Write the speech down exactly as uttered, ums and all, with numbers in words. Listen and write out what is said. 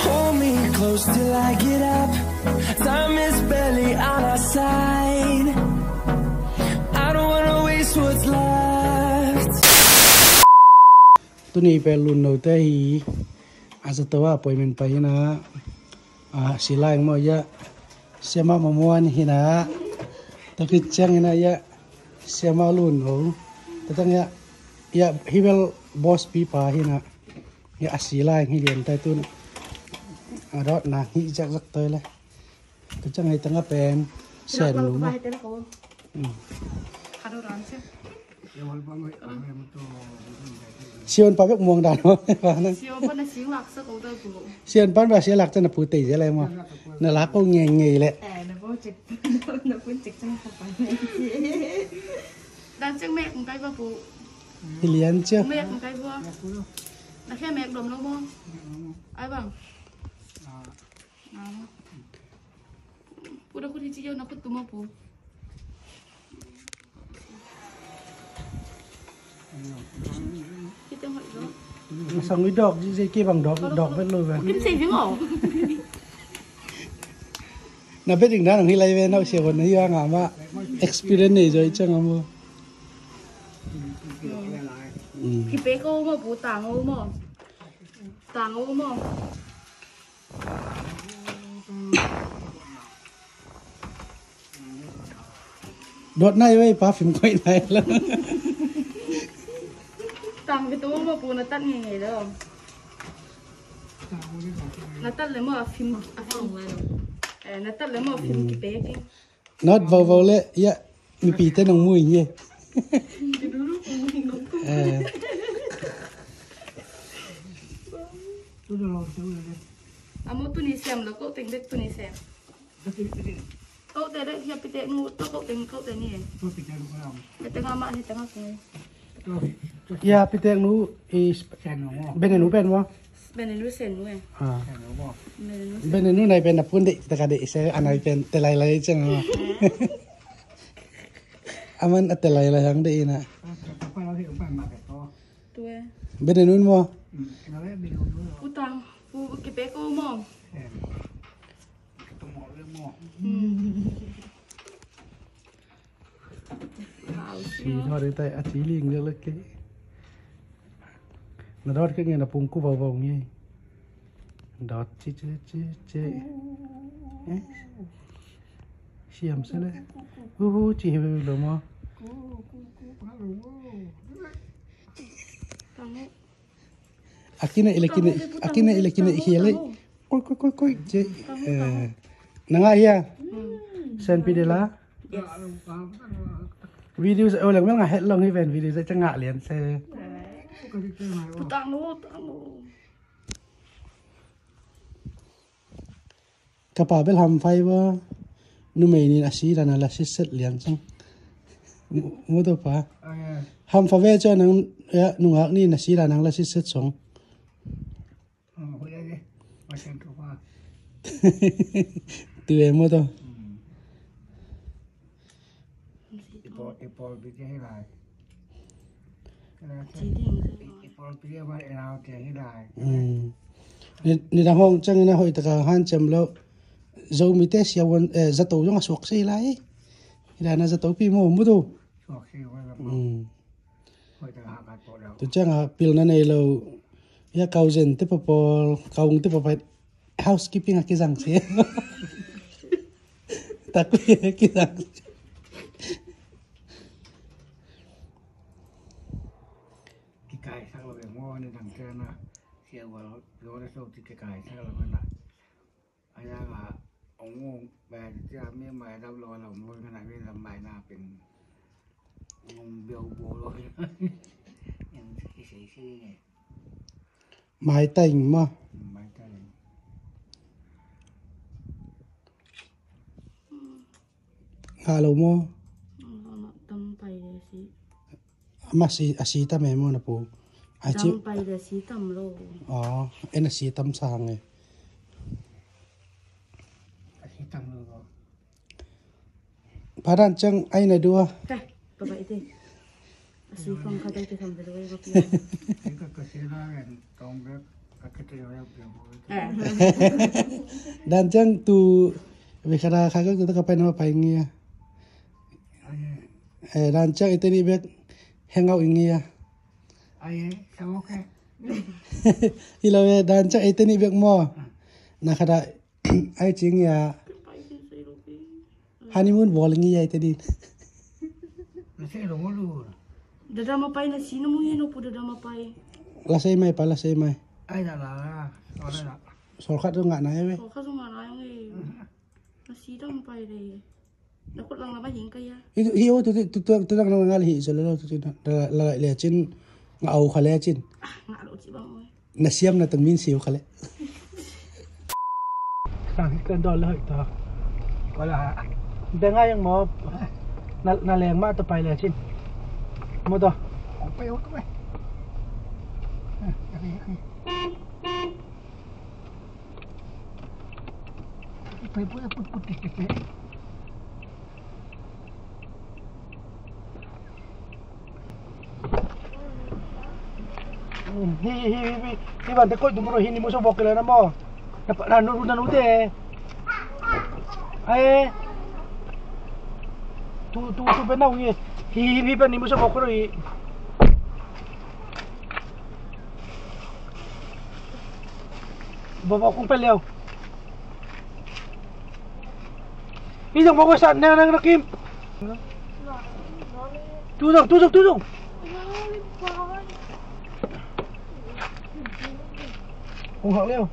Hold me close till I get up. Time is barely on our side. I don't wanna waste what's left. Tuni pen Lunno te hi. A zato a appointment pai hi na. A, Silaing maw ia. Siamah Mamuan hi na. Tua khit ciang hi na ia. Siamah Lunno. Tua ciang ia. Ia, hi bel boss pi pa hi na. Ia, a Silaing hi lian tai tun. A dot na hi zak zak toi le. Tua ciang hi tang a pen. Sen nu maw. Hmm. Siavuan pa bek muang dan maw. Siavuan pa na sing lak sa ko ta pu. Siavuan pa ba sia lak sa na pu tei zia lai maw. Na lak ko ngei ngei le. Eh, na bo cek. Na pun cek cang pa. Dan cek mek kai ba pu. Hi lian cia. Mek kai ba. Na khe mek dom lo maw. Ai bang. Pu da khut hi ci yo na khut tu maw pu. Masang ui dawk, zi zi kibang dawk, dawk bet lo ve. Kim sei ving o. Na bet ding dan ang hi lai ve, na usia kon na hi ang ama. Experience nei zoi chang amo. Kipe ko mo pu tang o mo. Tang o mo. Dot nai wei pa fim koih nai la. Tang vitu mo pu na tat ngei ngei lo. Na tat le mo a fim a fim. Eh, na tat le mo a fim kipe ki. Not vau vau le ia. Mipi te nong mui nge. Eh. Amo tuni siam lo ko teng dek tuni siam. Ko te dek hia pite nu to ko teng ko te ni. He teng ama he teng aku. Ia pite nu is bene nu pen mo. Bene nu sen nu eh. Bene nu nai pen na pun dek taka dek se anai pen te lai lai chang. Aman a te lai lai hang de ina. Bene nun mo. Utang pu kipe ko mo. Si dot i tai a ci ling lek lek ke. Na dot ke nge na pung ku vau vau nge. Dot ci ci ci ci. Siam se le. Uhu ci hi lo mo. Akine ile kine akine ile kine hi le. Koi koi koi koi ci. Nanga hia. Sen pi de la. Video se oleng mel nga het long hi ven video se changa lian se. Putang lo tang lo. Ka pa bel ham fai ba. Numei nin a si dan a la siset lian sang. Mu to pa. Ham fa ve cho nang nungak nin a si dan nang la siset song. Tu e mu to. Nidang hong ciangin a hoih taka hanciam lo. Zomite siavuan zato zong a suak sei lai. Hidana zato pi maw mutu. Tu cianga pilna nei lo. Ia kauzen te papol kaung te papai. Housekeeping a kizang se. Takui a kizang se. Kikaisak lo e maw nidang te na. Siavuan lo na so ti kikaisak lo na. Aya nga ong ong ba ti a mi mai dau lo lo mo na mi lam mai na pin. Ong biau bo lo. Yang kisai si nge. Mai tai ma. Mai tai. Nga lo mo. Tam pai le si. Ama si a si tam e mo na pu. A ci. Tam pai le si tam lo. Oh, en a si tam sang e. A si tam lo. Padan ciang ai na dua. Ka, baba ite. A si kong ka dai te sam dua. Ka ka si na en kong ka. Dan ciang tu, bek khata kha ka tu ka pai na ma pai ngia. Eh, dan ciang i teni bek hang out i ngia. Hi lo, eh, dan ciang i teni bek maw. Na khata ai ci ngia. Honeymoon bawl ngia i teni. Dada mapai na si na mu hi no pu dada mapai. La sei mai pa, la sei mai. Ai da la la. Sol khat tu ngah na e we. Sol khat tu ngah na e. Na si dada mapai le. Na kut lang la ba hing ka ya. Hi o tu tu tu tu lang lang ngal hi so le lo tu tu la la le cin. Ngah au kha le cin. Ngah lo ci bang oi. Na siam na tang min siu kha le. Sang kan dol le hoi ta. Ko la. Benga yang mo. Na na leng ma ta pai le cin. Mo to. Pai pai. Pai pai put put put put. Hi hi hi hi. Hi ban te koi tu bro hi ni muso bok le na mo. Na pa na nu na nu te. Ai. Tu tu tu pe na wi. Hi hi hi pe ni muso bok ro hi. Bok bok kung pe leo. Hi jong bok sa na na na kim. Tu jong tu jong tu jong. Kung hak leo.